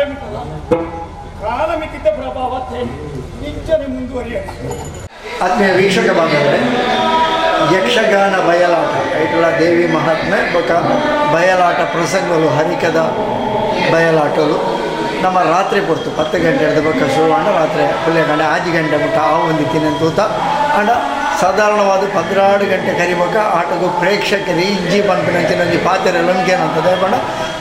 ಮುಟ್ಟಲ್ಲ ಕಾಲಮಿತಿತ ಪ್ರಭಾವಕ್ಕೆ ನಿಂಚನೆ ಮುಂದುವರಿಯೋಣ. ಆತ್ಮೀಯ ವೀಕ್ಷಕ ಬಾಂಧವರೇ, ಯಕ್ಷಗಾನ ಬಯಲಾಟ ಐಟಲ ದೇವಿ ಮಹಾತ್ಮೆ ಬೊಕ ಬಯಲಾಟ ಪ್ರಸಂಗಗಳು, ಹರಿಕದ ಬಯಲಾಟಲು ನಮ್ಮ ರಾತ್ರಿ ಪೊರ್ತು 10 ಗಂಟೆ ಹಿಡ್ದು ಬೊಕ ಶುರುವಾಂಡ ರಾತ್ರಿ ಪುಲ್ಯ ಗಂಟೆ 6 ಗಂಟೆ ಮುಟ್ಟ ಆ ಒಂದು ತೂತ. ಅಂಡ ಸಾಧಾರಣವಾದ 12 ಗಂಟೆ ಕರಿಬೊಕ ಆಟಗು ಪ್ರೇಕ್ಷಕರು ಇಜ್ಜಿ ಪನ್ಪಿನಂಚಿನ ಒಂಜಿ ಪಾತೆರ ಲೊಂಕೇನಂತದೆ ಪಂಡ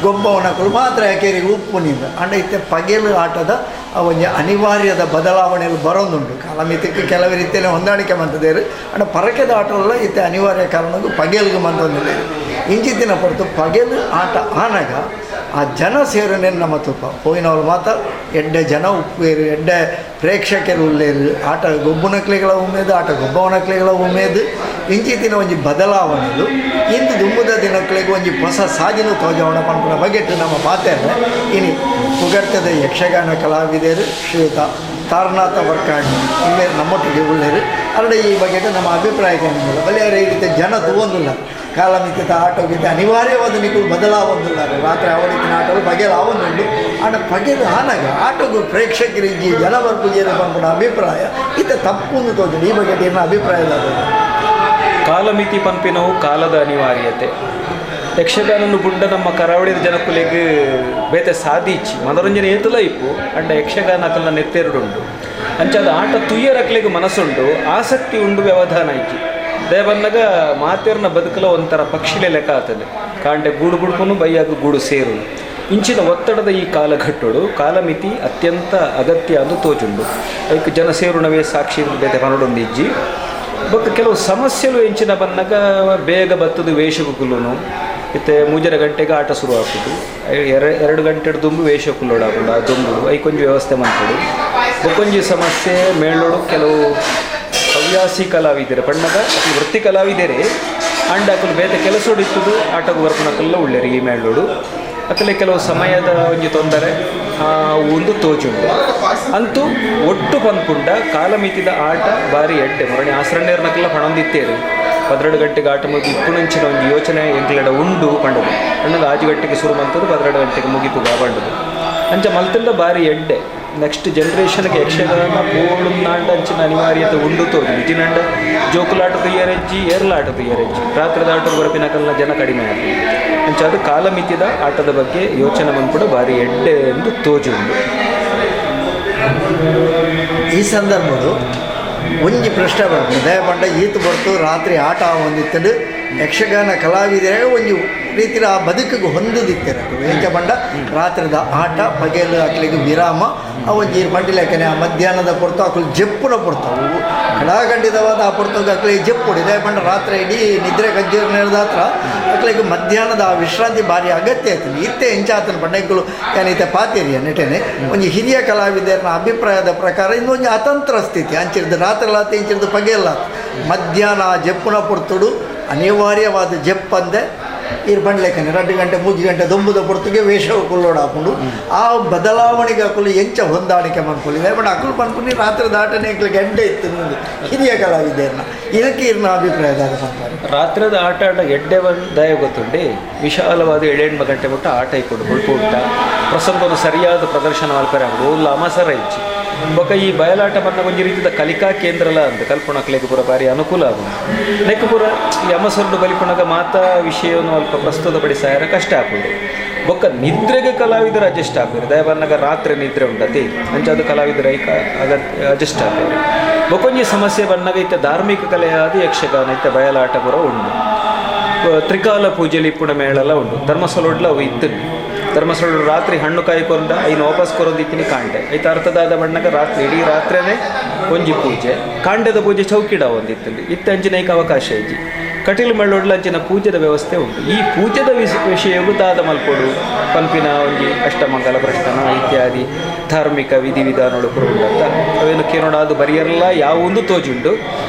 ಗೊಬ್ಬವನಕುಲು ಮಾತ್ರ ಯಾಕೇರಿಗೆ ಉಪ್ಪು ನಿಂದ. ಅಂಡ ಇತ್ತೆ ಪಗೆಲು ಆಟದ ಆ ಒಂಜಿ ಅನಿವಾರ್ಯದ ಬದಲಾವಣೆಯಲ್ಲಿ ಬರೋದುಂಟು. ಕಾಲಮಿತಿಗೆ ಕೆಲವು ರೀತಿಯಲ್ಲಿ ಹೊಂದಾಣಿಕೆ ಮಂತದೇರು. ಅಂಡ ಪರಕೆದ ಆಟವಲ್ಲ ಇತ್ತೆ ಅನಿವಾರ್ಯ ಕಾರಣಕ್ಕೂ ಪಗೆಲ್ಗೆ ಮಂತೊಂದಿಲ್ಲ. ಇಂಚಿತ್ತಿನ ಪೊರ್ತು ಪಗೆಲು ಆಟ ಆನಗ ಆ ಜನ ಸೇರನೆ ನಮ್ಮ ತುಪ್ಪ ಪೋಯಿನವ್ರು ಮಾತ್ರ ಎಡ್ಡೆ ಜನ ಉಪ್ಪೇರು, ಎಡ್ಡೆ ಪ್ರೇಕ್ಷಕರು ಉಲ್ಲೇರು, ಆಟ ಗೊಬ್ಬುನಕ್ಲೆಗಳ ಉಮೇದು, ಆಟ ಗೊಬ್ಬವನಕ್ಲೆಗಳ ಉಮೇದು. ಇಂಚಿತ್ತಿನ ಒಂಜಿ ಬದಲಾವಣೆಲು ಇಂದು ದುಂಬುದ ದಿನಕ್ಲೆಗ್ ಒಂಜಿ ಹೊಸ ಸಾದಿನ ತೋಜವಣ ಪನ್ಪುನ ಬಗೆಟ್ ನಮ್ಮ ಪಾತೆರ್ರೆ ಇನಿ ಪುಗರ್ತೆದ ಯಕ್ಷಗಾನ ಕಲಾವಿದರು ಶ್ರೀಯುತ ತಾರನಾಥ ವರ್ಕಾಡಿ ಇಲ್ಲೇರು ನಮ್ಮೊಟ್ಟಿಗೆ ಉಳ್ಳೇರು. ಅಲ್ಲದೆ ಈ ಬಗೆಟ್ ನಮ್ಮ ಅಭಿಪ್ರಾಯ ಕೇಳಿಲ್ಲ ಬಲೆ ಈ ರೀತಿ ಜನ ತೂವೊಂದುಲ್ಲ. ಕಾಲಮಿತಿತ ಆಟೋಗಿದ್ದ ಅನಿವಾರ್ಯವಾದ ನಿಕುಲು ಬದಲಾವೊಂದುಲ್ಲ. ರಾತ್ರಿ ಅವಳಿತ್ತಿನ ಆಟಲು ಪಗೆಲು ಆವೊಂದುಂಡು. ಆಂಡ ಪಗೆಲು ಆನಗ ಆಟೋಗು ಪ್ರೇಕ್ಷಕರಿಗೆ ಜನ ಬರ್ಪುಜೇರು ಪನ್ಪುನ ಅಭಿಪ್ರಾಯ ಇತ್ತ ತಪ್ಪುಂದು ತೋಜುಂಡು. ಈ ಬಗ್ಗೆ ಏನ ಅಭಿಪ್ರಾಯ? ಕಾಲಮಿತಿ ಪನ್ಪಿನವು ಕಾಲದ ಅನಿವಾರ್ಯತೆ. ಯಕ್ಷಗಾನನು ಬುಡ್ಡ ನಮ್ಮ ಕರಾವಳಿದ ಜನಕುಲೆಗ್ ಬೇತೆ ಸಾದೀಚಿ ಮನೋರಂಜನೆ ಏತುಲ ಇಪ್ಪು. ಅಂಡ ಯಕ್ಷಗಾನ ಅಕಲ್ನ ನೆತ್ತೆರಡುಂಡು. ಅಂಚಾದ ಆಟ ತುಯ್ಯರಕ್ಲೆಗ್ ಮನಸ್ಸುಂಡು, ಆಸಕ್ತಿ ಉಂಡು, ವ್ಯವಧಾನ ಇಜ್ಜಿ. ದಯಬನ್ನಗ ಮಾತೆರ್ನ ಬದುಕಲ ಒಂಥರ ಪಕ್ಷಿಲೆ ಲೆಕ್ಕ ಆತದೆ. ಕಾಂಡೆ ಗೂಡು ಬುಡ್ಪುನು, ಬೈಯಾಗ ಗೂಡು ಸೇರು. ಇಂಚಿನ ಒತ್ತಡದ ಈ ಕಾಲಘಟ್ಟೋಡು ಕಾಲಮಿತಿ ಅತ್ಯಂತ ಅಗತ್ಯ ಅಂದು ತೋಜುಂಡು. ಐಕ್ ಜನ ಸೇರುಣವೇ ಸಾಕ್ಷಿ, ಬೇತೆ ಪನೊಡೊಂದು ಇಜ್ಜಿ. ಬೊಕ್ಕ ಕೆಲವು ಸಮಸ್ಯೆಲು ಎಂಚಿನ ಬನ್ನಗ ಬೇಗ ಬತ್ತದು ವೇಷ ಕುಲ್ಲುನು. ಇತ್ತೆ 3.5 ಗಂಟೆಗೆ ಆಟ ಶುರು ಆಪುಂಡು. 2 ಗಂಟೆ ದುಂಬು ವೇಷ ಕುಲ್ಲೋಡು. ಆ ದುಂಬು ಐಕೊಂಜಿ ವ್ಯವಸ್ಥೆ ಮನ್ಪೊಡು. ಬೊಕ್ಕೊಂಜಿ ಸಮಸ್ಯೆ, ಮೇಳೋಡು ಕೆಲವು ಹವ್ಯಾಸಿ ಕಲಾವಿದರು ಪಣ್ಣಗ ಅಕುಲು ವೃತ್ತಿ ಕಲಾವಿದರೆ. ಅಂಡ ಅಕುಲು ಬೇತೆ ಕೆಲಸೋಡು ಇತ್ತದು ಆಟಗು ಬರ್ಪುನಕಲ್ಲ ಉಳ್ಳೇರು. ಈ ಮೇಳೋಡು ಅಕಲೆ ಕೆಲವು ಸಮಯದ ಒಂಜಿ ತೊಂದರೆ ಒಂದು ತೋಜುಂಡು. ಅಂತೂ ಒಟ್ಟು ಪನ್ಪುಂಡ ಕಾಲಮಿತಿದ ಆಟ ಬಾರಿ ಎಡ್ಡೆ. ಮೊರಣಿ ಆಸರಣ್ಣೇರ್ನಕ್ಕೆಲ್ಲ ಪಣೊಂದಿತ್ತೇರು. 12 ಗಂಟೆಗೆ ಆಟ ಮುಗಿ ಇಪ್ಪುನಂಚಿನ ಒಂದು ಯೋಚನೆ ಎಂಕ್ಲೆಡ ಉಂಡು ಪಂಡದು. ಪಂಡದು 6 ಗಂಟೆಗೆ ಶುರು ಮಂತದ್ದು, 12 ಗಂಟೆಗೆ ಮುಗಿಪುಗ ಪಂಡದು. ಅಂಚ ಮಲ್ತಿಂದ ಬಾರಿ ಎಡ್ಡೆ. ನೆಕ್ಸ್ಟ್ ಜನ್ರೇಷನ್ಗೆ ಯಕ್ಷಗಾನ ಪೋಳು ನಾಂಡ ಅಂಚಿನ ಅನಿವಾರ್ಯತೆ ಉಂಡು ತೋಜು. ಇಜಿನಂಡ ಜೋಕುಲಾಟ ತುಯ್ಯರೆಜ್ಜಿ, ಏರ್ಲಾಟ ತುಯ್ಯರೆಜ್ಜಿ, ರಾತ್ರಿದ ಆಟ ಬರಪಿನಕಲ್ನ ಜನ ಕಡಿಮೆ ಆಗಿ. ಅಂಚ ಅದು ಕಾಲಮಿತಿದ ಆಟದ ಬಗ್ಗೆ ಯೋಚನೆ ಬಂದ್ಬಿಡು ಬಾರಿ ಎಡ್ಡೆ ಎಂದು ತೋಜುಂಡು. ಈ ಸಂದರ್ಭಡು ಒಂಜಿ ಪ್ರಶ್ನೆ ಬರ್ಪುಂಡು. ದಯಪಂಡ ಈತ್ ಪೊರ್ತು ರಾತ್ರಿ ಆಟ ಒಂದಿತ್ತಂಡು ಯಕ್ಷಗಾನ ಕಲಾವಿದರೇ ಒಂಜಿ ರೀತಿಯ ಆ ಬದುಕಿಗೆ ಹೊಂದುದಿತ್ತಾರೆ. ಎಂಚ ಪಂಡ ರಾತ್ರಿದ ಆಟ, ಪಗೆಲು ಅಕ್ಲಿಗೆ ವಿರಾಮ. ಆ ಒಂಜಿ ಪಂಡಿಲೆಕ್ಕನೆ ಆ ಮಧ್ಯಾಹ್ನದ ಪೊರ್ತು ಅಕುಲು ಜೆಪ್ಪುನ ಪೊರ್ತು ಕಡಾಖಂಡಿತವಾದ ಆ ಪೊರ್ತು ಅಕ್ಲಿಗೆ ಜೆಪ್ಪುಡು. ದಯಪಂಡ ರಾತ್ರಿ ಇಡೀ ನಿದ್ರೆ ಕಜ್ಜೇರು ಹತ್ರ ಅಕ್ಲಿಗೆ ಮಧ್ಯಾಹ್ನದ ಆ ವಿಶ್ರಾಂತಿ ಭಾರಿ ಅಗತ್ಯ ಆಯ್ತು. ಇತ್ತೆ ಎಂಚಾತನ ಪಂಡ ಎಂಕುಲು ಏನಿತ್ತೆ ಪಾತೇರಿಯ ನೆಟೆನೆ ಒಂಜಿ ಹಿರಿಯ ಕಲಾವಿದರನ ಅಭಿಪ್ರಾಯದ ಪ್ರಕಾರ ಇನ್ನೊಂದು ಅತಂತ್ರ ಸ್ಥಿತಿ. ಅಂಚಿರ್ದು ರಾತ್ರಿಲಾತ, ಇಂಚಿರ್ದು ಪಗೆಲ್ಲಾತ. ಮಧ್ಯಾಹ್ನ ಆ ಜೆಪ್ಪುನ ಪೊರ್ತುಡು ಅನಿವಾರ್ಯವಾದ ಜೆಪ್ಪಂದೆ ಇರ್ ಬಂಡ್ಲೆಕ್ಕನೆ 2 ಗಂಟೆ 3 ಗಂಟೆ ದೊಂಬುದ ಪೊರ್ತುಗೆ ವೇಷ ಕುಲ್ಲೋಡು ಹಾಕೊಂಡು ಆ ಬದಲಾವಣೆಗೆ ಅಕುಲು ಎಂಚ ಹೊಂದಾಣಿಕೆ ಮನ್ಪುಲಿ. ಬಟ್ ಅಕುಲು ಪನ್ಪುನಿ ರಾತ್ರಿ ದಾಟನೆ ಎಂಕ್ಲಿಗೆ ಗಂಟೆ ಇತ್ತು ಮುಂದೆ ಹಿರಿಯ ಕಲಾವಿದರನ್ನ ಇದಕ್ಕೆ ಇರ್ನ ಅಭಿಪ್ರಾಯ ಪನ್ಪಾರೆ. ರಾತ್ರಿದ ಆಟ ಆಟ ಎಡ್ಡೆ ಬಂದು ದಯ ಗೊತ್ತುಂಡಿ, ವಿಶಾಲವಾದ 7-8 ಗಂಟೆ ಮುಟ್ಟ ಆಟ ಇಕ್ಕೊಂಡು ಬೊಳ್ಪು ಉಂಟ ಪ್ರಸಂಗವನ್ನು ಸರಿಯಾದ ಪ್ರದರ್ಶನ ಮಲ್ಪರೆ ಆಗುದು. ಓಲ್ಲ ಅಮಸರ ಇಜ್ಜಿ. ಬೊಕ ಈ ಬಯಲಾಟ ಬನ್ನ ಒಂಜಿ ರೀತಿದ ಕಲಿಕಾ ಕೇಂದ್ರಲ ಅಂದ್ ಕಲ್ಪನಕ್ಲೆಗ್ ಪೂರ ಬಾರಿ ಅನುಕೂಲ ಆಗುಂಡು. ನೆಕ್ ಪೂರ ಈ ಅಮಸರ್ಡು ಬಲಿಪುಣಗ ಮಾತಾ ವಿಷಯವನ್ನು ಅಲ್ಪ ಪ್ರಸ್ತುತಪಡಿಸಾಯರ ಕಷ್ಟ ಆಪುಂಡು. ಬೊಕ್ಕ ನಿದ್ರೆಗೆ ಕಲಾವಿದರು ಅಡ್ಜಸ್ಟ್ ಆಪೇರು. ದಯ ಬನ್ನಗ ರಾತ್ರಿ ನಿದ್ರೆ ಉಂಡತಿ ಅಂಚಾದ ಕಲಾವಿದರು ಐಕ ಅಡ್ಜಸ್ಟ್ ಆಪೇರು. ಬೊಕೊಂಜಿ ಸಮಸ್ಯೆ ಬನ್ನಗ ಇತ್ತೆ ಧಾರ್ಮಿಕ ಕಲೆಯಾದ ಯಕ್ಷಗಾನ ಇತ್ತೆ ಬಯಲಾಟ ಪೂರ ಉಂಡು. ತ್ರಿಕಾಲ ಪೂಜೆಲಿ ಇಪ್ಪುಣ ಮೇಳಲ ಉಂಡು. ಧರ್ಮಸ್ಥಳಡ್ಲ ಅವು ಇತ್ತು. ಧರ್ಮಸ್ಥಳ ರಾತ್ರಿ ಹಣ್ಣು ಕಾಯಿ ಕೊರಂಡ ಐನು ವಾಪಸ್ ಕೊರೊಂದಿತ್ತಿನಿ ಕಾಂಡೆ. ಐತ ಅರ್ಥದಾದ ಬಣ್ಣಗ ರಾತ್ರಿ ಇಡೀ ರಾತ್ರಿನೇ ಒಂಜಿ ಪೂಜೆ, ಕಾಂಡೆದ ಪೂಜೆ ಚೌಕಿಡ ಒಂದಿತ್ತು. ಇತ್ತೆ ಅಂಚಿನ ಐಕ ಅವಕಾಶ ಇಜ್ಜಿ. ಕಟೀಲು ಮೇಳೊಡ್ಲ ಅಂಚಿನ ಪೂಜೆದ ವ್ಯವಸ್ಥೆ ಉಂಟು. ಈ ಪೂಜೆದ ವಿಷಯವು ದಾದ ಮಲ್ಪೊಡು ಪಂಪಿನ ಒಂಜಿ ಅಷ್ಟಮಂಗಲ ಪ್ರಶ್ನ ಇತ್ಯಾದಿ ಧಾರ್ಮಿಕ ವಿಧಿವಿಧಾನಗಳು ಪೂರ ಉಂಡತ್ತ. ಅವೇನು ಕೇನೋಡ ಅದು ಬರಿಯರ್ಲ ಯಾವೊಂದು ತೋಜುಂಡು.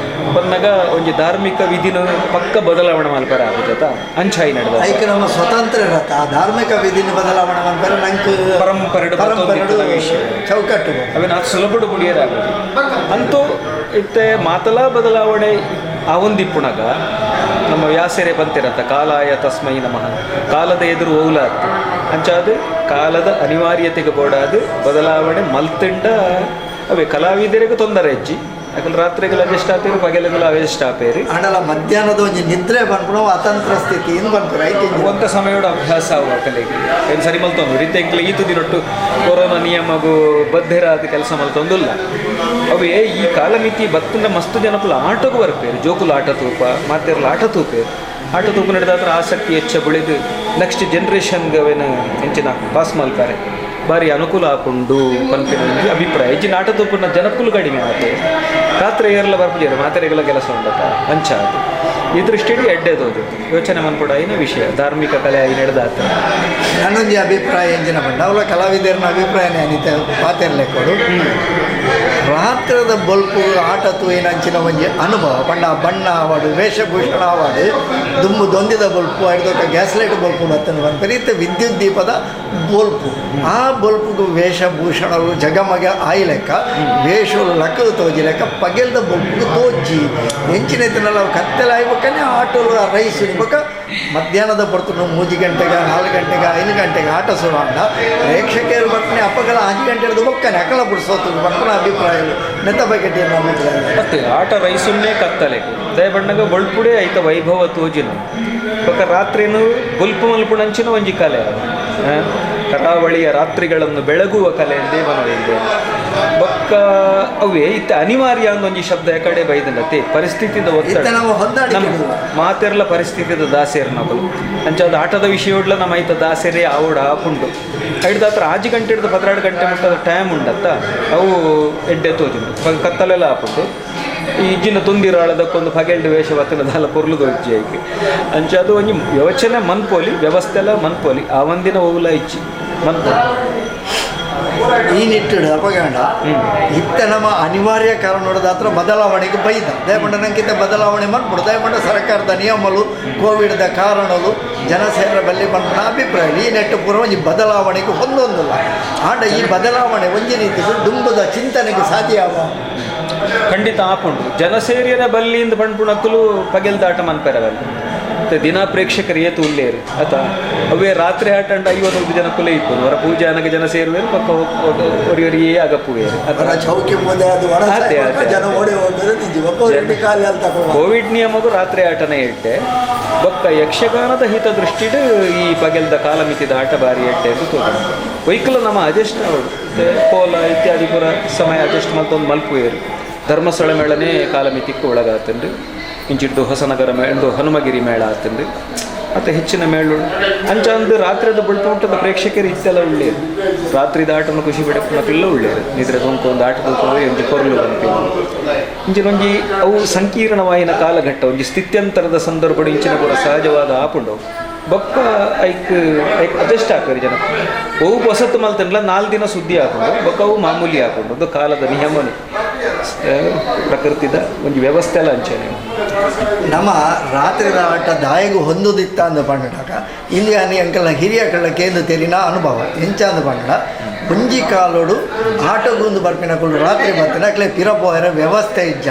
ಬಂದಾಗ ಒಂಜಿ ಧಾರ್ಮಿಕ ವಿಧಿನ ಪಕ್ಕ ಬದಲಾವಣೆ ಮಲ್ಪರ ಆಗುತ್ತ ಅಂಚಾಯಿ ನಡೆದ ಐಕ್ ನಮ್ಮ ಸ್ವತಂತ್ರ ಇರತ್ತ. ಆ ಧಾರ್ಮಿಕ ವಿಧಿನ ಬದಲಾವಣೆ ಮಲ್ಪರೆ ನಂಗೆ ಪರಂಪರೆಡ್ ಪರಂಪರೆಡ್ ವಿಷಯ. ಚೌಕಟ್ಟು ಅವೇನು ಅದು ಸುಲಭಡು ಮುಡಿಯರಾಗುದು. ಅಂತೂ ಇತ್ತೆ ಮಾತಲ ಬದಲಾವಣೆ ಆ ಒಂದಿಪ್ಪುಣಗ ನಮ್ಮ ವ್ಯಾಸರೇ ಬಂತಿರಂತ ಕಾಲಾಯ ತಸ್ಮೈ ನಮಃ, ಕಾಲದ ಎದುರು ಓಲಾತು ಅಂಚಾದು ಕಾಲದ ಅನಿವಾರ್ಯತೆಗೆ ಬೋಡಾದು ಬದಲಾವಣೆ ಮಲ್ತಿಂಡ ಅವೇ ಕಲಾವಿದರಿಗೂ ತೊಂದರೆ ಹೆಜ್ಜಿ, ಯಾಕಂದ್ರೆ ರಾತ್ರಿಗಳು ಅಡ್ಜಸ್ಟ್ ಆಪೇರು, ಪಗಲೆಗಳು ಅಡ್ಜಸ್ಟ್ ಆಪೇರಿ. ಆಂಡಲ ಮಧ್ಯಾಹ್ನದ ಒಂಜಿ ನಿದ್ರೆ ಬಂದ್ಬಿಡು ಅತಂತ್ರ ಸ್ಥಿತಿ ಇಂದು ಬಂತು ಐತೆ. ಒಂತ ಸಮಯದ ಅಭ್ಯಾಸ ಅವು ಕಲೆಗೆ ಏನು ಸರಿ ಮಲ್ತೊಂದು ರೀತಿ ಎಂಕ್ಲೆ ಈತು ದಿನೊಟ್ಟು ಕೊರೋನಾ ನಿಯಮಗೂ ಬದ್ಧರಾದ ಕೆಲಸ ಮಲ್ತೊಂದಿಲ್ಲ. ಅವೇ ಈ ಕಾಲಮಿತಿ ಬತ್ತಂಡ ಮಸ್ತ್ ಜನಕುಲು ಆಟೋಗೂ ಬರ್ಪೇರು, ಜೋಕುಲು ಆಟ ತೂಪ ಮಾತೆರ್ಲ ಆಟ ತೂಪೇರು. ಆಟ ತೂಪ ನಡೆದಾತ್ರ ಆಸಕ್ತಿ ಹೆಚ್ಚ ಬೆಳೆದು ನೆಕ್ಸ್ಟ್ ಜನ್ರೇಷನ್ಗೆ ಅವೇನು ಹೆಂಚಿನ ಪಾಸ್ ಮಲ್ಪಾರೆ ಭಾರಿ ಅನುಕೂಲ ಆಪುಂಡು ಪನ್ಪಿನ ಒಂಜಿ ಅಭಿಪ್ರಾಯ. ಹೆಚ್ಚಿನ ಆಟ ತೂಪುನ ಜನಕ್ಕುಲು ಕಡಿಮೆ ಆತೆ, ರಾತ್ರಿ ಏರ್ಲ ಬರ್ಪುಜೆರ್ ಮಾತೆರೆಗಳ ಕೆಲಸ ಉಂಡತ ಅಂಚ ಅದು ಈ ದೃಷ್ಟಿಯಲ್ಲಿ ಎಡ್ಡೆದು ಯೋಚನೆ ಮನ್ಪುಡಾಯಿನ ವಿಷಯ ಧಾರ್ಮಿಕ ಕಲೆ ಆಗಿ ನಡೆದಾತ. ನನ್ನೊಂದು ಅಭಿಪ್ರಾಯ ಎಂಜಿನ ಬಂಡ ಅವಳ ಕಲಾವಿದರನ್ನ ಅಭಿಪ್ರಾಯನೇ ಅನಿತ ಪಾತೆರ್ಲೆಕ್ಕೋಡು ರಾತ್ರದ ಬೊಲ್ಪು ಆಟ ತೂಯಿನ ಅಂಚಿನ ಒಂಜಿ ಅನುಭವ ಬಣ್ಣ ಬಣ್ಣ ಆವಾಡು ವೇಷಭೂಷಣ ಆವಾಡು ದುಂಬು ದೊಂದಿದ ಬೊಲ್ಪು ಐದೊಕ್ಕ ಗ್ಯಾಸ್ ಲೈಟ್ ಬೊಲ್ಪು ಬತ್ತನ ಬಂತ ವಿದ್ಯುತ್ ದೀಪದ ಬೊಲ್ಪು ಆ ಬೊಲ್ಪುಗು ವೇಷಭೂಷಣರು ಜಗಮಗ ಆಯಿ ಲೆಕ್ಕ ವೇಷಗಳು ಲಕ್ಕದು ತೋಜಿ ಲೆಕ್ಕ ಪಗೆಲ್ದ ಬೊಲ್ಪುಗು ತೋಜಿ ಎಂಚಿನ ಎತ್ತಿನಲ್ಲ ಕತ್ತೆಲ ಆಯ್ಬೇಕನೆ ಆಟೋಲು ರೈಸ್ ಬೊಕ್ಕ ಮಧ್ಯಾಹ್ನದ ಬರ್ತನು 3 ಗಂಟೆಗೆ 4 ಗಂಟೆಗೆ 5 ಗಂಟೆಗೆ ಆಟ ಸುರುವಾಂಡ ಪ್ರೇಕ್ಷಕರು ಬರ್ತನೆ ಅಪ್ಪಗಳ 5 ಗಂಟೆ ಬೊಕ್ಕನೆ ಅಕಲ ಬಿಡಿಸೋತು ಬರ್ತನ ಅಭಿಪ್ರಾಯ ನೆತ್ತ ಬಗ್ಗೆ ಅಭಿಪ್ರಾಯ. ಮತ್ತೆ ಆಟ ರೈಸುನ್ನೇ ಕತ್ತಲೆ ದಯಬಣ್ಣಗ ಬೊಳ್ಪುಡೆ ಐತ ವೈಭವ ತೋಜಿನ ಬೊಕ್ಕ ರಾತ್ರಿನು ಬೊಲ್ಪು ಮಲ್ಪುಣಂಚಿನ ಒಂಜಿ ಕಲೆ ಕರಾವಳಿಯ ರಾತ್ರಿಗಳನ್ನು ಬೆಳಗುವ ಕಲೆ ಎಂದೇ ಮನವಿದೆ. ಬೊಕ್ಕ ಅವೇ ಇತ್ತ ಅನಿವಾರ್ಯ ಒಂದೊಂಜಿ ಶಬ್ದ ಕಡೆ ಬೈದಂಡತೆ ಪರಿಸ್ಥಿತಿದ ಒತ್ತಡ ನಮ್ಮ ಮಾತೆರ್ಲ ಪರಿಸ್ಥಿತಿದ ದಾಸೇರ್ ನಕಲು ಅಂಚಾದ ಆಟದ ವಿಷಯ ನಮ್ಮ ಐತ ದಾಸೇರೇ ಆವಡ ಆಪುಂಡು ಐಡ್ದಾತ್ರ 5 ಗಂಟೆ ಹಿಡ್ದು 12 ಗಂಟೆ ಮುಟ್ಟದ ಟೈಮ್ ಉಂಡತ್ತ ಅವು ಎಡ್ಡೆ ತೋಜುಂಡು ಕತ್ತಲೆಲ್ಲ ಆಪುಂಡು. ಈ ಇಜ್ಜಿನ ತುಂದಿರಾಳದಕ್ಕೊಂದು ಪಗೆಲ್ಡು ವೇಷ ಬತ್ತಿನ ದಾಲ ಪೊರ್ಲುದು ಇಜ್ಜಿ ಐಕೆ ಅಂಚ ಅದು ಒಂಜಿ ಯೋಚನೆ ಮನ್ಪೋಲಿ ವ್ಯವಸ್ಥೆಲ್ಲ ಮನ್ಪೋಲಿ ಆ ಒಂದಿನ ಓವುಲ ಇಜ್ಜಿ ಮನ್ಪೋಲಿ. ಈ ನಿಟ್ಟಿಡು ಅಪಗಂಡ ಇತ್ತ ನಮ್ಮ ಅನಿವಾರ್ಯ ಕಾರಣ ನೋಡೋದಾತ್ರ ಬದಲಾವಣೆಗೆ ಬೈದ ದಯಪಂಡ ನಂಗಿಂತ ಬದಲಾವಣೆ ಮಾಡ್ಬಿಡು ದಯಪಂಡ ಸರ್ಕಾರದ ನಿಯಮಗಳು ಕೋವಿಡ್ದ ಕಾರಣಗಳು ಜನಸೇರ ಬಲ್ಲಿ ಬಂದ ಅಭಿಪ್ರಾಯ ಈ ನೆಟ್ಟು ಪೂರ್ವ ಒಂಜಿ ಬದಲಾವಣೆಗೆ ಹೊಂದೊಂದಿಲ್ಲ. ಆಂಡ ಈ ಬದಲಾವಣೆ ಒಂಜಿ ರೀತಿ ದುಂಬುದ ಚಿಂತನೆಗೆ ಸಾಧ್ಯ ಖಂಡಿತ ಆಪುಂಡು. ಜನಸೇರಿಯರ ಬಲ್ಲಿಂದ ಪಣ್ಪುಣಕ್ಕಲು ಪಗೆಲ್ದಾಟ ಮನ್ಪೆರವಲ್ಲ ದಿನ ಪ್ರೇಕ್ಷಕರು ಏತು ಉಲ್ಲೇರು ಅತ ಅವೇ ರಾತ್ರಿ ಆಟ ಅಂಡ 50 ಜನ ಕುಲೆ ಇಪ್ಪು ಹೊರ ಪೂಜೆ ಅನಗ ಜನ ಸೇರುವೇರು ಪಕ್ಕ ಒರಿಯೊರಿಯೇ ಅಗಪ್ಪುವೇರು. ಕೋವಿಡ್ ನಿಯಮಗೂ ರಾತ್ರಿ ಆಟನೇ ಇಟ್ಟೆ ಬೊಕ್ಕ ಯಕ್ಷಗಾನದ ಹಿತದೃಷ್ಟಿಡು ಈ ಪಗೆಲ್ದ ಕಾಲಮಿತಿದ ಆಟ ಬಾರಿ ಎಟ್ಟೆ ಎಂದು ತೋಟ ವೈಕುಲ ನಮ್ಮ ಅಡ್ಜಸ್ಟ್ ಅವಳು ಕೋಲ ಇತ್ಯಾದಿ ಪೂರ ಸಮಯ ಅಡ್ಜಸ್ಟ್ ಮಲ್ತೊಂದು ಮಲ್ಪುವೇರು. ಧರ್ಮಸ್ಥಳ ಮೇಳನೇ ಕಾಲಮಿತಿಕ್ಕೆ ಒಳಗಾತಂಡು ಇಂಚಿಡ್ದು ಹೊಸನಗರ ಮೇಳ ಹನುಮಗಿರಿ ಮೇಳ ಆತಂದು ಮತ್ತು ಹೆಚ್ಚಿನ ಮೇಳು ಅಂಚಂದು ರಾತ್ರಿದ ಬುಳ್ಪುಂಟದ ಪ್ರೇಕ್ಷಕರು ಇತ್ತೆಲ್ಲ ಒಳ್ಳೆಯದು. ರಾತ್ರಿದ ಆಟನ ಖುಷಿ ಬಿಡಕ್ಕೆ ಒಳ್ಳೆಯದು ನಿದ್ರೆ ಸೋಂಕು ಒಂದು ಆಟ ತೂಕವೇ ಒಂಜಿ ಕೊರಲು ಬಂತು ಇಂಚಿನ ಒಂಜಿ ಅವು ಸಂಕೀರ್ಣವಾಯಿನ ಕಾಲಘಟ್ಟ ಒಂಜಿ ಸ್ಥಿತ್ಯಂತರದ ಸಂದರ್ಭ ಇಂಚಿನ ಕೂಡ ಸಹಜವಾದ ಆಪುಂಡು ಬೊಕ್ಕ ಐಕ್ ಐಕ್ ಅಡ್ಜಸ್ಟ್ ಹಾಕೋರಿ ಜನ ಅವು ಹೊಸತು ಮಲ್ತನ್ಲ 4 ದಿನ ಸುದ್ದಿ ಹಾಕೊಂಡು ಬೊಕ್ಕ ಅವು ಮಾಮೂಲಿ ಹಾಕೊಂಡು ಅದು ಕಾಲದ ನಿಯಮನೆ ಪ್ರಕೃತಿದ ಒಂದು ವ್ಯವಸ್ಥೆ ಎಲ್ಲ ಅಂಚನೆ. ನಮ್ಮ ರಾತ್ರಿದ ಆಟ ದಾಯಗು ಹೊಂದುದಿತ್ತ ಅಂದ ಪಂಡಾಗ ಇಲ್ಲಿ ಅನಿ ಅಂಕಲ್ನ ಹಿರಿಯ ಕಳ್ಳ ಕೇಂದ್ರ ತೆರಿನ ಅನುಭವ ಎಂಚ ಅಂದ ಪಂಡ ಒಂಜಿ ಕಾಲೋಡು ಆಟಗೊಂದು ಬರ್ಪಿನಕುಲು ರಾತ್ರಿ ಬರ್ತಿನ ಅಕ್ಲೆ ಪಿರಪೋಯರ ವ್ಯವಸ್ಥೆ ಇಜ್ಜ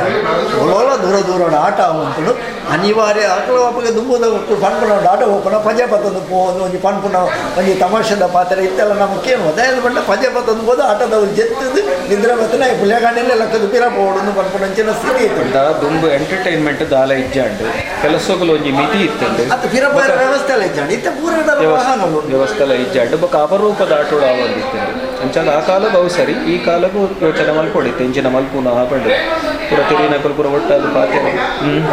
ಒಲೋಲ ದೂರ ದೂರ ಆಟ ಆವಂತುಡು ಅನಿವಾರ್ಯ ಅಕ್ಲು ಅಪ್ಪಗೆ ದುಂಬುದ ಪನ್ಪುನ ಆಟ ಹೋಗೋಣ ಪಜೆ ಪತ್ತೊಂದು ಪೋದು ಒಂಜಿ ಪನ್ಪುನ ಒಂಜಿ ತಮಾಷೆದ ಪಾತ್ರ ಇತ್ತೆಲ್ಲ ನಮ್ಮ ಕೇನು ದಯದ ಬಂಡ ಪಜೆ ಪತ್ತೊಂದು ಹೋದ ಆಟದವ್ರು ಜೆತ್ತದು ನಿದ್ರೆ ಬತ್ತಿನ ಪುಲ್ಯಗಾಂಡೆಲ್ಲ ಲಕ್ಕದು ಪಿರಪೋಡು ಪನ್ಪುನ ಅಂಚಿನ ಸ್ಥಿತಿ ಇತ್ತು. ದುಂಬು ಎಂಟರ್ಟೈನ್ಮೆಂಟ್ ದಾಲ ಇಜ್ಜಾಂಡು ಕೆಲಸಗಳು ಒಂಜಿ ಮಿತಿ ಇತ್ತಂಡು ಅದು ಪಿರಪೋಯರ ವ್ಯವಸ್ಥೆ ಎಲ್ಲ ಇಜ್ಜಾಂಡು ಇತ್ತ ಪೂರದ ವಾಹನಗಳು ವ್ಯವಸ್ಥೆ ಎಲ್ಲ ಇಜ್ಜಾಂಡು ಬೊಕ್ಕ ಅಪರೂಪದ ಆಟೋಡು ಆವೊಂದಿತ್ತಂಡು ಅಂಚಾದ ಆ ಕಾಲ ಬಹು ಸರಿ ಈ ಕಾಲಕ್ಕೂ ಯೋಚನೆ ಮಲ್ಪೊಡಿತ್ತು ಇಂಚಿನ ಮಲ್ಪುನ ಪಂಡು ಪೂರ ತಿರಿನಕಲ್ ಪೂರ ಒಟ್ಟಾದ ಪಾತೆ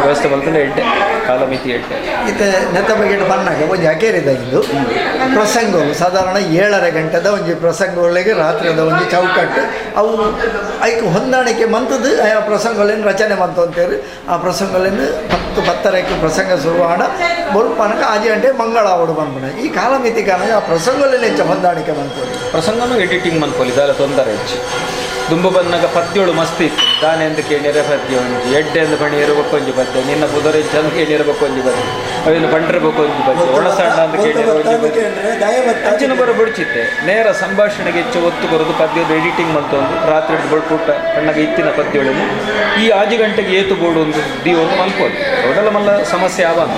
ವ್ಯವಸ್ಥೆ ಮಲ್ತಂಡ ಎಡ್ಡೆ ಕಾಲಮಿತಿ ಎಡ್ಡೆ. ಇತ್ತೆ ನೆತ್ತ ಬಗ್ಗೆ ಬನ್ನಾಗ ಒಂಜಿ ಅಕೇರಿದ ಇಂದು ಪ್ರಸಂಗವು ಸಾಧಾರಣ 7.5 ಗಂಟೆದ ಒಂಜಿ ಪ್ರಸಂಗಗಳಿಗೆ ರಾತ್ರಿದ ಒಂಜಿ ಚೌಕಟ್ಟು ಅವು ಐಕ್ ಹೊಂದಾಣಿಕೆ ಮಂತದ್ದು ಆ ಪ್ರಸಂಗಗಳನ್ನು ರಚನೆ ಮಂತು ಅಂತೇಳಿ ಆ ಪ್ರಸಂಗಗಳನ್ನು 10 10:30ಕ್ಕೆ ಪ್ರಸಂಗ ಶುರುವಾಣ ಬೊಲ್ಪನಕ 5 ಗಂಟೆ ಮಂಗಳ ಅವಡು ಬಂದ್ಬಿಡ ಈ ಕಾಲಮಿತಿ ಕಾರಣ ಆ ಪ್ರಸಂಗಗಳಲ್ಲಿ ಹೆಚ್ಚು ಹೊಂದಾಣಿಕೆ ಮಂತು ಪ್ರಸಂಗನೂ ಎಡಿಟಿಂಗ್ ಮನ್ಪೊಲಿ ದಾಲ ತೊಂದರೆ ಹೆಚ್ಚು. ದುಂಬು ಬಂದಾಗ ಪದ್ಯೋಳು ಮಸ್ತ್ ಇತ್ತು. ದಾನೆ ಎಂದು ಕೇಳಿದರೆ ಪದ್ಯ ಒಂಜಿ, ಎಡ್ಡೆ ಎಂದು ಪಣಿಯಿರಬೇಕು ಒಂಜಿ ಪದ್ಯ, ನಿನ್ನ ಪುದರೆ ಚಂದ ಕೇಳಿರಬೇಕು ಒಂಜಿ ಪದ್ಯ, ಅವೇನು ಪಂಡಿರಬೇಕು ಒಂಜಿ ಪದ್ಯ, ಒಣಸಣ್ಣ ಅಂತ ಕೇಳಿರೋ ಒಂಜಿ ಪದ್ಯ, ಅಂಚಿನ ಬರ ಬಿಡ್ಚಿತ್ತೆ. ನೇರ ಸಂಭಾಷಣೆಗೆ ಹೆಚ್ಚು ಒತ್ತು ಕೊರದು ಪದ್ಯದ ಎಡಿಟಿಂಗ್ ಮಂತ ಒಂದು ರಾತ್ರಿ ಬಡ್ಪುಟ್ಟ ಕಣ್ಣಗೆ ಇತ್ತಿನ ಪದ್ಯಗಳನ್ನು ಈ ಆಜಿ ಗಂಟೆಗೆ ಏತು ಬೋರ್ಡು ಒಂದು ದೀವೊಂದು ಮಲ್ಪೋದು ಅವಡೆಲ್ಲ ಮಲ್ಲ ಸಮಸ್ಯೆ ಆವಾಗ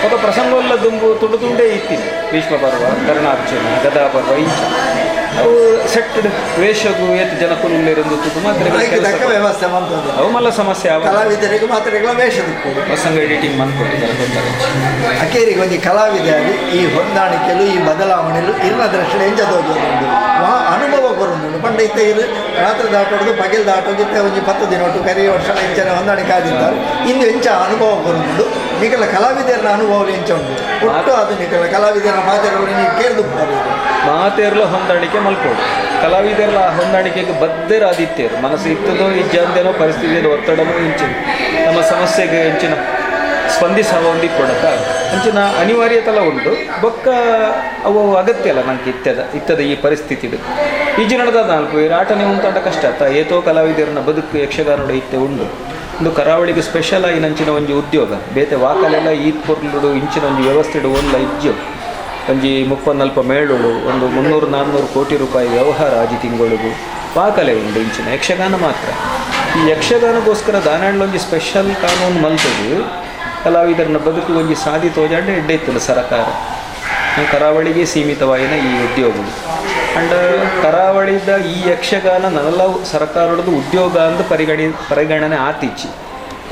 ఒక ಪ್ರಸಂಗವಲ್ಲ ದುಂಬು ತುಂಡು ತುಂಡೇ ಇತ್ತಿನ ಭೀಷ್ಮ ಪರ್ವ, ಕರ್ಣಾರ್ಜುನ, ಗದಾ ಪರ್ವ ಇಂಚ ಅವು ಸೆಟ್ಟಡ್ ವೇಷಗೂ ಏತು ಜನಕುಲುಲ್ಲೇರೊಂದು ತುದು ಮಾತ್ರ ವ್ಯವಸ್ಥೆ ಮಂತೊಂದು ಅವು ಮಲ್ಲ ಸಮಸ್ಯೆ ಆವ ಕಲಾವಿದರಿಗೆ ಮಾತ್ರ ವೇಷ ದಿಕ್ಕೋಡು ಪ್ರಸಂಗ ಎಡಿಟಿಂಗ್ ಮನ್ಕೊಟ್ಟಿದ್ದಾರೆ ಗೊತ್ತಾರೆ. ಅಕೇರಿಗೆ ಒಂಜಿ ಕಲಾವಿದ ಆಗಿ ಈ ಹೊಂದಾಣಿಕೆಲು ಈ ಬದಲಾವಣೆಲು ಇರ್ನ ದೃಷ್ಟಿ ಎಂಜ ತೋಜೊಂದುಂಡು ವಾ ಅನುಭವ ಕೊರೊಂದುಂಡು. ಪಂಡ ಇತ್ತೆ ಇರು ರಾತ್ರಿ ದಾಟೋದು ಪಗೆಲ್ ದಾಟೋದು ಇತ್ತೆ ಒಂಜಿ 10 ದಿನ ಒಟ್ಟು ಕರಿ ವರ್ಷ ಇಂಚನೆ ಹೊಂದಾಣಿಕೆ ಆದಿತ್ತಾರೆ. ಇಂದು ಎಂಚ ಅನುಭವ ಕೊರೊಂದುಂಡು ನಿಕಲ ಕಲಾವಿದರ ಅನುಭವ ಎಂಚ ಉಂಡು ಒಟ್ಟು ಅದು ನಿಕಲ ಕಲಾವಿದರ ಮಾತೆರಲು ನೀವು ಕೇಳ್ದು ಮಾತೇರ್ಲ ಹೊಂದಾಣಿಕೆ ಮಲ್ಕೋಡು ಕಲಾವಿದರ ಹೊಂದಾಣಿಕೆಗೆ ಬದ್ಧರಾದಿತ್ತೇರು ಮನಸ್ಸು ಇತ್ತದೋ ಇಜ್ಜಂದೇನೋ ಪರಿಸ್ಥಿತಿಯಲ್ಲಿ ಒತ್ತಡನೋ ಇಂಚಿನ ನಮ್ಮ ಸಮಸ್ಯೆಗೆ ಎಂಚಿನ ಸ್ಪಂದಿಸವ ಒಂದಿ ಕೊಡತ್ತ ಅಂಚಿನ ಅನಿವಾರ್ಯತೆಲ್ಲ ಉಂಟು. ಬೊಕ್ಕ ಅವು ಅಗತ್ಯ ಅಲ್ಲ ನಂಗೆ ಇತ್ತದ ಇತ್ತದ ಈ ಪರಿಸ್ಥಿತಿಡು ಈಜಿ ನಡೆದ ನಾಲ್ಕು ಆಟನೇ ಉಂಟಾಟ ಕಷ್ಟ ಆತ ಏತೋ ಕಲಾವಿದರನ್ನ ಬದುಕು ಯಕ್ಷಗಾನೋಡು ಇತ್ತೆ ಉಂಡು. ಒಂದು ಕರಾವಳಿಗೆ ಸ್ಪೆಷಲ್ ಆಗಿ ನಂಚಿನ ಒಂಜಿ ಉದ್ಯೋಗ ಬೇತೆ ವಾಕಲೆಲ್ಲ ಈತ್ ಪೊರ್ಲುಡು ಇಂಚಿನ ಒಂಜಿ ವ್ಯವಸ್ಥೆಡು ಒಲ್ಲ ಇಜ್ಜು ಒಂಜಿ 30-40 ಮೇಳುಳು ಒಂದು 300-400 ಕೋಟಿ ರೂಪಾಯಿ ವ್ಯವಹಾರ ಆಜಿ ತಿಂಗಳಿಗೂ ವಾಕಲೆ ಉಂಡು ಇಂಚಿನ ಯಕ್ಷಗಾನ ಮಾತ್ರ. ಈ ಯಕ್ಷಗಾನಕ್ಕೋಸ್ಕರ ದಾನಾಂಡ್ಲೊಂಜಿ ಸ್ಪೆಷಲ್ ಕಾನೂನು ಮಲ್ತದು ಕಲಾವಿದರನ್ನ ಬದುಕು ಒಂಜಿ ಸಾಧಿ ತೋಜಾಂಡೆ ಎಡ್ಡೆ ಇತ್ತಲ್ಲ ಸರಕಾರ. ಕರಾವಳಿಗೆ ಸೀಮಿತವಾಯಿನ ಈ ಉದ್ಯೋಗವು ಅಂಡ್ ಕರಾವಳಿದ ಈ ಯಕ್ಷಗಾನ ನನ್ನೆಲ್ಲ ಸರ್ಕಾರದ್ದು ಉದ್ಯೋಗ ಅಂದು ಪರಿಗಣನೆ ಆತಿಚ್ಚಿ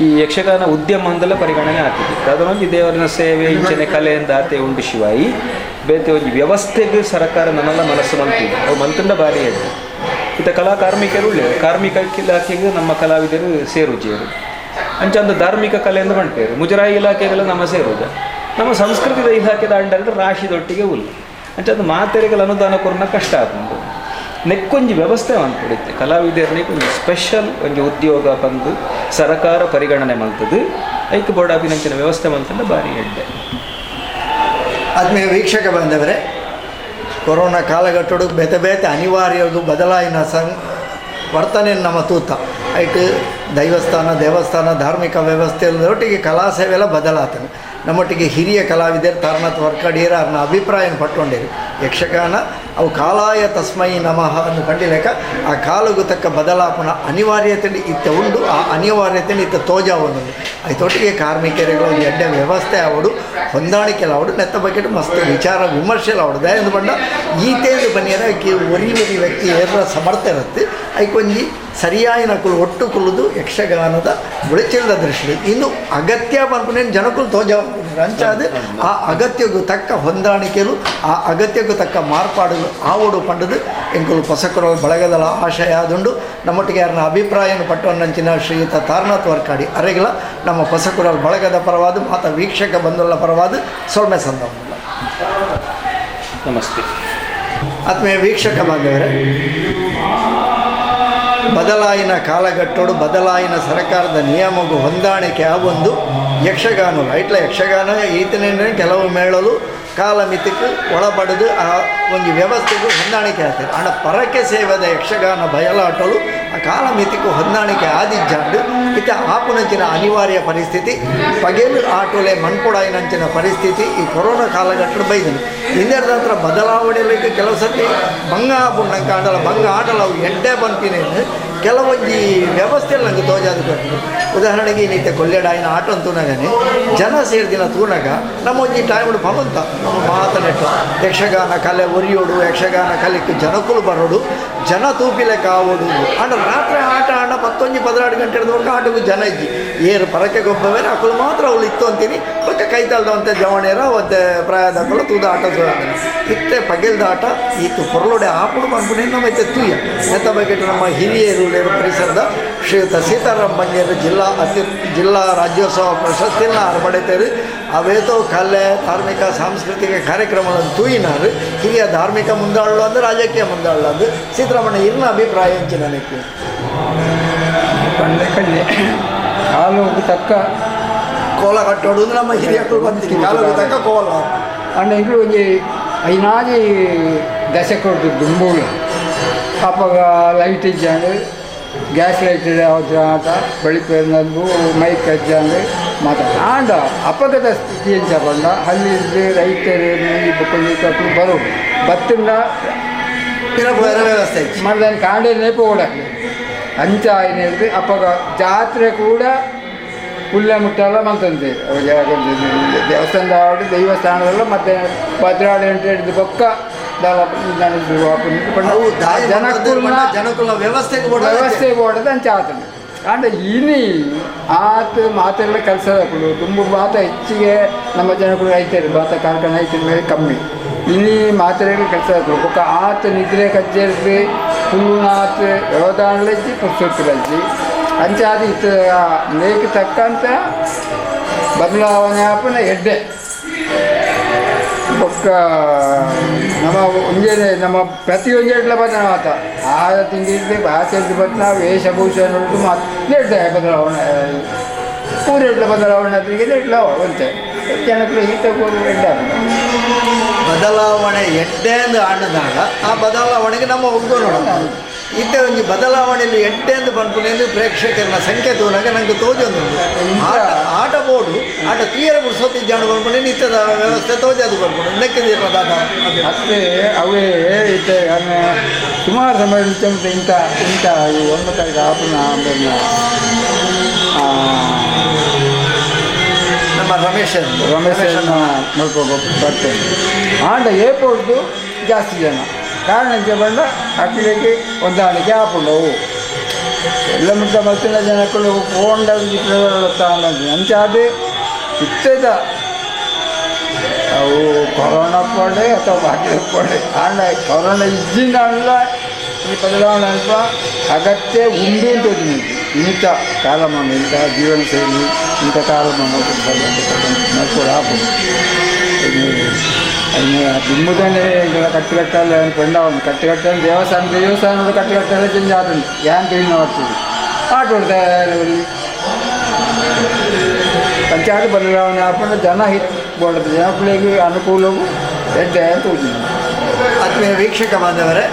ಈ ಯಕ್ಷಗಾನ ಉದ್ಯಮ ಅಂದೆಲ್ಲ ಪರಿಗಣನೆ ಆತಿತ್ತು. ಅದನ್ನೊಂದು ದೇವರನ ಸೇವೆ ಇಂಚನೆ ಕಲೆಯಿಂದ ಆತೆ ಉಂಡು ಶಿವಾಯಿ ಬೇತೆ ಒಂಜಿ ವ್ಯವಸ್ಥೆಗೆ ಸರ್ಕಾರ ನನ್ನೆಲ್ಲ ಮನಸ್ಸು ಮಂತಿದ್ದು ಅವು ಮಂತುಂಡ ಭಾರಿ ಎಡ್ಡೆ. ಇತ್ತ ಕಲಾ ಕಾರ್ಮಿಕರು ಉಳ್ಳೆ ಕಾರ್ಮಿಕ ಇಲಾಖೆಗೆ ನಮ್ಮ ಕಲಾವಿದರು ಸೇರುಜೇರು ಅಂಚಂದು ಧಾರ್ಮಿಕ ಕಲೆ ಎಂದು ಪಂಪೇರು ಮುಜರಾಯಿ ಇಲಾಖೆಗೆಲ್ಲ ನಮ್ಮ ಸೇರುಜ ನಮ್ಮ ಸಂಸ್ಕೃತಿದ ಇಲಾಖೆದ ಅಂಡರ್ ರಾಶಿದೊಟ್ಟಿಗೆ ಉಲ್ಲ ಅಂಚಂದು ಮಾತೆರೆಗಳ ಅನುದಾನ ಕೊರನ ಕಷ್ಟ ಆಗುಂಡು. ನೆಕ್ಕೊಂಜಿ ವ್ಯವಸ್ಥೆ ಅಂದ್ಕೊಡಿತ್ತೆ ಕಲಾವಿದರನ್ನೇ ಒಂಜಿ ಸ್ಪೆಷಲ್ ಒಂಜಿ ಉದ್ಯೋಗ ಬಂದು ಸರಕಾರ ಪರಿಗಣನೆ ಮಲ್ತದು ಐಕ್ ಬೋರ್ಡಾಪಿನಂಚಿನ ವ್ಯವಸ್ಥೆ ಮಂತಂಡ ಭಾರಿ ಎಡ್ಡೆ. ಆತ್ಮೀಯ ವೀಕ್ಷಕ ಬಾಂಧವರೇ, ಕೊರೋನಾ ಕಾಲಘಟ್ಟಡು ಬೇತೆ ಬೇತೆ ಅನಿವಾರ್ಯದು ಬದಲಾಯಿನ ವರ್ತನೆ ನಮ್ಮ ತೂತ ಐಟ್ ದೈವಸ್ಥಾನ ದೇವಸ್ಥಾನ ಧಾರ್ಮಿಕ ವ್ಯವಸ್ಥೆಯೊಟ್ಟಿಗೆ ಕಲಾ ಸೇವೆಲ್ಲ ಬದಲಾತನು. ನಮ್ಮೊಟ್ಟಿಗೆ ಹಿರಿಯ ಕಲಾವಿದರು ತಾರನಾಥ್ ವರ್ಕಡಿಯರ ಅವ್ರನ್ನ ಅಭಿಪ್ರಾಯ ಪಟ್ಟೊಂಡೇರು. ಯಕ್ಷಗಾನ ಅವು ಕಾಲಾಯ ತಸ್ಮೈ ನಮಃ ಅನ್ನು ಕಂಡಿಲೆಕ್ಕ ಆ ಕಾಲಗೂ ತಕ್ಕ ಬದಲಾಪಣ ಅನಿವಾರ್ಯತೆ ಇತ್ತ ಉಂಡು. ಆ ಅನಿವಾರ್ಯತೆ ಇತ್ತ ತೋಜಾವೊಂದು ಐತೊಟ್ಟಿಗೆ ಕಾರ್ಮಿಕರುಗಳು ಎಡ್ಡೆ ವ್ಯವಸ್ಥೆ ಅವಡು ಹೊಂದಾಣಿಕೆ ಅವಡು ನೆತ್ತ ಬಗ್ಗೆ ಮಸ್ತ್ ವಿಚಾರ ವಿಮರ್ಶೆಲ್ಲ ಅವಡು ದಯಂದು ಬಂಡ ಈತೇದು ಬನ್ನಿಯರ ಒರಿ ಒರಿ ವ್ಯಕ್ತಿ ಏರ ಸಮರ್ಥ ಇರುತ್ತೆ ಐಕೊಂಜಿ ಸರಿಯಾಯಿನ ಕುಲು ಒಟ್ಟು ಕುಲುದು ಯಕ್ಷಗಾನದ ಬೆಳಚಿಲ್ದ ದೃಷ್ಟಿ ಇನ್ನು ಅಗತ್ಯ ಪನ್ಪುನೇನು ಜನಕುಲು ತೋಜ ಅಂಚಾದ ಆ ಅಗತ್ಯಕ್ಕೂ ತಕ್ಕ ಹೊಂದಾಣಿಕೆಲು ಆ ಅಗತ್ಯಕ್ಕೂ ತಕ್ಕ ಮಾರ್ಪಾಡುಗಳು ಆವಡು ಪಂಡದು ಎಂಕುಲು ಪೊಸಕರು ಬಳಗದಲ ಆಶಯ ಆದುಂಡು. ನಮ್ಮೊಟ್ಟಿಗೆ ಯಾರನ್ನ ಅಭಿಪ್ರಾಯನ ಪಟ್ಟವನ್ನಂಚಿನ ಶ್ರೀಯುತ ತಾರನಾಥ್ ವರ್ಕಾಡಿ ಅರೆಗಲ ನಮ್ಮ ಪೊಸಕುರಲ್ ಬಳಗದ ಪರವಾದ ಮಾತ ವೀಕ್ಷಕ ಬಂಧುಗಳ ಪರವಾದ ಸೊಲ್ಮೆ ಸಂದರ್ಭ. ನಮಸ್ತೆ ಆತ್ಮೀಯ ವೀಕ್ಷಕ ಬಾಂಧವರೇ, ಬದಲಾಯಿನ ಕಾಲಘಟ್ಟೋಡು ಬದಲಾಯಿನ ಸರ್ಕಾರದ ನಿಯಮಗೂ ಹೊಂದಾಣಿಕೆ ಆ ಒಂದು ಯಕ್ಷಗಾನ ಐಟ್ಲ ಯಕ್ಷಗಾನ ಈತನೇ ಕೆಲವು ಮೇಳಲು ಕಾಲಮಿತಿಗೆ ಒಳಪಡೆದು ಆ ಒಂದು ವ್ಯವಸ್ಥೆಗೂ ಹೊಂದಾಣಿಕೆ ಆಗ್ತದೆ. ಆಂಡ ಪರಕೆ ಸೇವದ ಯಕ್ಷಗಾನ ಬಯಲಾಟಲು ಆ ಕಾಲಮಿತಿಗೂ ಹೊಂದಾಣಿಕೆ ಆದಿಜ್ಜಾಂಡು ಇತ್ತ ಆಪುನಂಚಿನ ಅನಿವಾರ್ಯ ಪರಿಸ್ಥಿತಿ ಪಗೆಲು ಆಟೋಲೆ ಮಣ್ಪೊಡಾಯಿನಂಚಿನ ಪರಿಸ್ಥಿತಿ ಈ ಕೊರೋನಾ ಕಾಲಘಟ್ಟದ ಬೈದನು. ಹಿಂದೆರದ ಹತ್ರ ಬದಲಾವಣೆಯಲ್ಲಿ ಕೆಲವು ಸರ್ತಿ ಬಂಗ ಆಪುಂಡಂಕ ಆಡಲ ಬಂಗ ಆಟಲ ಅವು ಎಡ್ಡೆ ಬಂಪಿನೇನು ಕೆಲವೊಂಜಿ ವ್ಯವಸ್ಥೆ ನಂಗೆ ತೋಜಾದು ಕೊಟ್ಟು. ಉದಾಹರಣೆಗೆ ಈ ನೀತೆ ಕೊಲ್ಲೆಡಾಯಿನ ಆಟ ತೂನಗನೆ ಜನ ಸೇರ್ದಿನ ತೂನಗ ನಮ್ಮ ಒಂಜಿ ಟೈಮ್ ಪವಂತ ನಮ್ಮ ಮಾತನೆಟ್ಟು ಯಕ್ಷಗಾನ ಕಲೆ ಒರಿಯೋಡು ಯಕ್ಷಗಾನ ಕಲೆಕ್ಕೆ ಜನಕುಲು ಬರೋಡು ಜನ ತೂಪಿಲೆ ಕಾವೋಡು ಅಂಡ ರಾತ್ರಿ ಆಟ ಆಡ 11 12 ಗಂಟೆ ಹಿಡಿದವರೆಗೆ ಆಟಕ್ಕೂ ಜನ ಇಜ್ಜಿ ಏರು ಪರಕೆ ಗೊಬ್ಬವೇನ ಅಕ್ಕಳು ಮಾತ್ರ ಅವಳು ಇತ್ತು ಅಂತೀನಿ ಬೊಕ್ಕ ಕೈತಾಳ್ದಂತೆ ಜವಣೇರ ಒತ್ತೆ ಪ್ರಾಯದಕ್ಕಳು ತೂದ ಆಟ ಇತ್ತೆ ಪಗೆಲ್ದ ಆಟ ಈತು ಪೊರಲೋಡೆ ಆಪುಡು ಪನ್ಪುನೆ ನಮ್ಮ ಇತ್ತೆ ತೂಯ ನೆತ್ತ ಬಗ್ಗೆ ನಮ್ಮ ಹಿರಿಯರು ಪರಿಸರದ ಶ್ರೀಯುತ ಸೀತಾರಾಮ್ ಬಂಗೇರು ಜಿಲ್ಲಾ ರಾಜ್ಯೋತ್ಸವ ಪ್ರಶಸ್ತಿಯನ್ನು ಪಡೆತೇರು. ಅವೇತೋ ಕಲೆ ಧಾರ್ಮಿಕ ಸಾಂಸ್ಕೃತಿಕ ಕಾರ್ಯಕ್ರಮಗಳನ್ನು ತೂಯಿನಾರು ಹಿರಿಯ ಧಾರ್ಮಿಕ ಮುಂದಾಳು ಅಂದ್ರೆ ರಾಜಕೀಯ ಮುಂದಾಳು ಅಂದ್ರೆ ಸೀತಾರಾಮಣ್ಣ ಇರ್ನ ಅಭಿಪ್ರಾಯ ಅಂಚೆ ನನಗೆ ಪಂಡೆ ಕಾಲು ತಕ್ಕ ಕೋಲ ಕಟ್ಟೋಡು ಅಂದ್ರೆ ನಮ್ಮ ಹಿರಿಯರು ಬಂದಿರಿ ಕಾಲು ತಕ್ಕ ಕೋಲ ಅಂಡ ಇಂಗ್ಲು ಒಂಜಿ ಐನಾಜಿ ದಶಕೊಡ್ದು ದುಂಬುಳು ಅಪ್ಪಗ ಲೈಟ್ ಇಜ್ಜಾಂಡು ಗ್ಯಾಸ್ ಲೈಟ್ ಆಟ ಬಳಿಪೇರ್ನಂದು ಮೈಕ್ ಅಜ್ಜಾಂಡು ಮಾತಾಡ ಆಂಡ ಅಪಗದ ಸ್ಥಿತಿ ಎಂಚ ಪಂಡ ಅಲ್ಲಿ ರೈತರು ಬೊಕ್ಕ ಬರೋ ಬತ್ತಂಡ ವ್ಯವಸ್ಥೆ ಮರದಾನಿ ಕಾಂಡೇನೆ ಪೋಡಕ್ಕೆ ಅಂಚ ಆಯ್ನ ಅಪ್ಪಗ ಜಾತ್ರೆ ಕೂಡ ಪುಲ್ಯ ಮುಟ್ಟಲ್ಲ ಮಂತಂತೆ ದೇವಸ್ಥಾನದ ಆಡು ದೇವಸ್ಥಾನದಲ್ಲ ಮತ್ತೆ ಭದ್ರಾಡಿ ಅಂತ ಹಿಡಿದು ಬೊಕ್ಕ ಜನಕುಲ ವ್ಯವಸ್ಥೆ ವ್ಯವಸ್ಥೆ ಬೋಡದ ಅಂಚ ಆತನ ಅಂಡ ಇನಿ ಆತ ಮಾತೆಲ್ಲ ಕೆಲಸದಕ್ಕಳು ತುಂಬ ಮಾತ ಹೆಚ್ಚಿಗೆ ನಮ್ಮ ಜನಗಳು ರೈತರು ಮಾತ ಕಾರ್ಖಾನೆ ಐತಿನ ಮೇಲೆ ಕಮ್ಮಿ ಇನಿ ಮಾತ್ರೆಗಳು ಕೆಲಸದಕ್ಕಳು ಬೊಕ್ಕ ಆತ ನಿದ್ರೆ ಕಜ್ಜೇರ್ದು ಹುಲ್ಲುನಾತ್ ವ್ಯವಧಾನಲಜ್ಜಿ ಪುಸ್ತಕಲಜ್ಜಿ ಅಂಚಾದ ಇತ್ತ ನೇಕ್ ತಕ್ಕಂಥ ಬದಲಾವಣೆ ಆಪನ ಎಡ್ಡೆ ಬೊಕ್ಕ ನಮ್ಮ ಒಂಜೇನೆ ನಮ್ಮ ಪ್ರತಿಯೊಂಜೆಡ್ಲ ಬದಲಾವಣೆ ಆತ ಆಹಾರ ತಿಂಡಿದ್ದೆ ಭಾಷೆ ಬದಲ ವೇಷಭೂಷಣ ಉಂಟು ಮಾತು ಎಡ್ಡೆ ಬದಲಾವಣೆ ಪೂರೆಡ್ಲ ಬದಲಾವಣೆ ಆದ್ರೆ ಎಡ್ಲ ಒಂತೆ ಜನಕ್ಕೆ ಹಿತ ಎಡ್ಡೆ ಬದಲಾವಣೆ ಎಡ್ಡೆ ಅಂದು ಆಣ್ಣದಾಗ ಆ ಬದಲಾವಣೆಗೆ ನಮ್ಮ ಒಗ್ಗು ನೋಡೋಣ ಇತ್ತೆ ಒಂಜಿ ಬದಲಾವಣೆಯಲ್ಲಿ ಎಡ್ಡೆ ಅಂದು ಪನ್ಪುನೆಂದು ಪ್ರೇಕ್ಷಕರನ್ನ ಸಂಖ್ಯೆ ತೂನಾಗ ನಂಗೆ ತೋಜೊಂದು ಆಟ ಆಟ ಬೋಡು ಆಟ ತೀರ ಬಿಡಿಸೋತಿ ಜಾಣ ಪನ್ಪುನೆ ನಿತ್ಯದ ವ್ಯವಸ್ಥೆ ತೋಜದು ಪನ್ಪುಂಡು ನೆಕ್ಕಿದಿರ ದಾದ ಅಷ್ಟೇ ಅವೇ ಇತ್ತೆ ಸುಮಾರು ಸಮಯ ಇಂಥ ಇಂಥ ಈ ಒಂದು ತಾರೀಕು ಆಪುನ ನಮ್ಮ ರಮೇಶ್ ರಮೇಶ್ ಮಲ್ಪ ಬರ್ತೇನೆ ಆಂಡ ಏಪೋರ್ದು ಜಾಸ್ತಿ ಜನ ಕಾರಣ ಎಂಚ ಪಂಡ ಅಕ್ಲೆಗ್ ಹೊಂದಾಣಿಕೆ ಆಪುಂಡು ಎಲ್ಲ ಮುಟ್ಟ ಮತ್ತಿನ ಜನಕ್ಕಳು ಪೋಂಡ ಅಂಚಾದ್ ಇತ್ತೆದ ಅವು ಕೊರೋನಾ ಪಡೆ ಅಥವಾ ಬಾಕಿ ಪಡೆ ಆಂಡ ಕೊರೋನಾ ಇಜ್ಜಿಂದ ಈ ಬದಲಾವಣೆ ಅಲ್ಪ ಅಗತ್ಯ ಉಂಡು ಅಂತ ಇಂಥ ಕಾಲಮಾನ ಇಂಥ ಜೀವನ ಶೈಲಿ ಇಂಥ ಕಾಲಮಾನ ಮಲ್ಪೊಡು ಆಪುಂಡು ದುಂಬುದನೆ ಕಟ್ಟುಕಟ್ಟಲ್ಲ ಪಂಡ ಕಟ್ಟುಕಟ್ಟಲ್ಲ ದೇವಸ್ಥಾನ ದೇವಸ್ಥಾನದ ಕಟ್ಟುಕಟ್ಟಲ್ಲ ಚೇಂಜ್ ಆತುಂಡು ಯಾನ್ ತಿಳಿನ ಬರ್ತದೆ ಆಟ ಪಂಚಾಯತ್ ಬದಲಾವಣೆ ಆಪುಂಡು ಜನ ಹಿತ್ ಬೋಡದು ಜನಕ್ಕಳಿಗೆ ಅನುಕೂಲವು ಎಡ್ಡೆ ಅಂತ ಆತ್ಮೀಯ ವೀಕ್ಷಕ ಬಾಂಧವರೇ,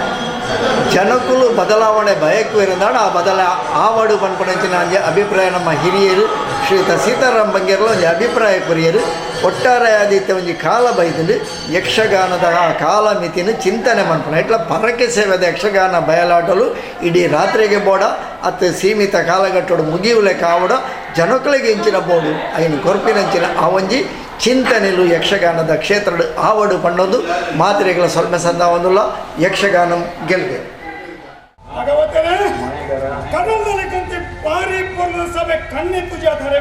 ಜನಕ್ಕೂ ಬದಲಾವಣೆ ಬಯಕು ಇರಂದಾಡ ಆ ಬದಲ ಆವಡು ಪನ್ಪುನಂಚಿನ ಒಂಜಿ ಅಭಿಪ್ರಾಯ ನಮ್ಮ ಹಿರಿಯರು ಶ್ರೀಯುತ ಸೀತಾರಾಮ್ ಬಂಗೇರ್ಲ ಒಂಜಿ ಅಭಿಪ್ರಾಯ ಕೊರಿಯರು. ಒಟ್ಟಾರೆ ಆದಿತ್ಯ ಒಂಜಿ ಕಾಲ ಬೈದುಂಡು ಯಕ್ಷಗಾನದ ಆ ಕಾಲ ಮಿತಿನ ಚಿಂತನೆ ಮನ್ಪುನ ಇಟ್ಲ ಪರಕೆ ಸೇವೆದ ಯಕ್ಷಗಾನ ಬಯಲಾಟಲು ಇಡೀ ರಾತ್ರಿಗೆ ಬೋಡ ಅತ್ತು ಸೀಮಿತ ಕಾಲಘಟ್ಟೋಡು ಮುಗಿಯುಲೆ ಕಾವಡ ಜನಕ್ಕಳಿಗೆ ಇಂಚಿನ ಬೋಡು ಐನು ಕೊರ್ಪಿನಂಚಿನ ಆ ಒಂಜಿ ಚಿಂತನೆಲು ಯಕ್ಷಗಾನದ ಕ್ಷೇತ್ರದ ಆವಡು ಪಣ್ಣೊಂದು ಮಾತ್ರೆಗಳ ಸ್ವಲ್ಪ ಸಂದ ಯಕ್ಷಗಾನಂ ಗೆಲ್ಗೆ. ಭಗವತನೇ ಕಣ್ಣಲ್ಲಿ ಭಾರಿ ಪೂರ್ಣ ಸಭೆ ಕಣ್ಣೆತ್ತು ಜಾತ್ರೆ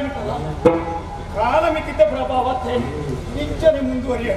ಕಾಲಮಿತಿದ್ದ ಪ್ರಭಾವ ನಿಚ್ಚನೆ ಮುಂದುವರಿಯ.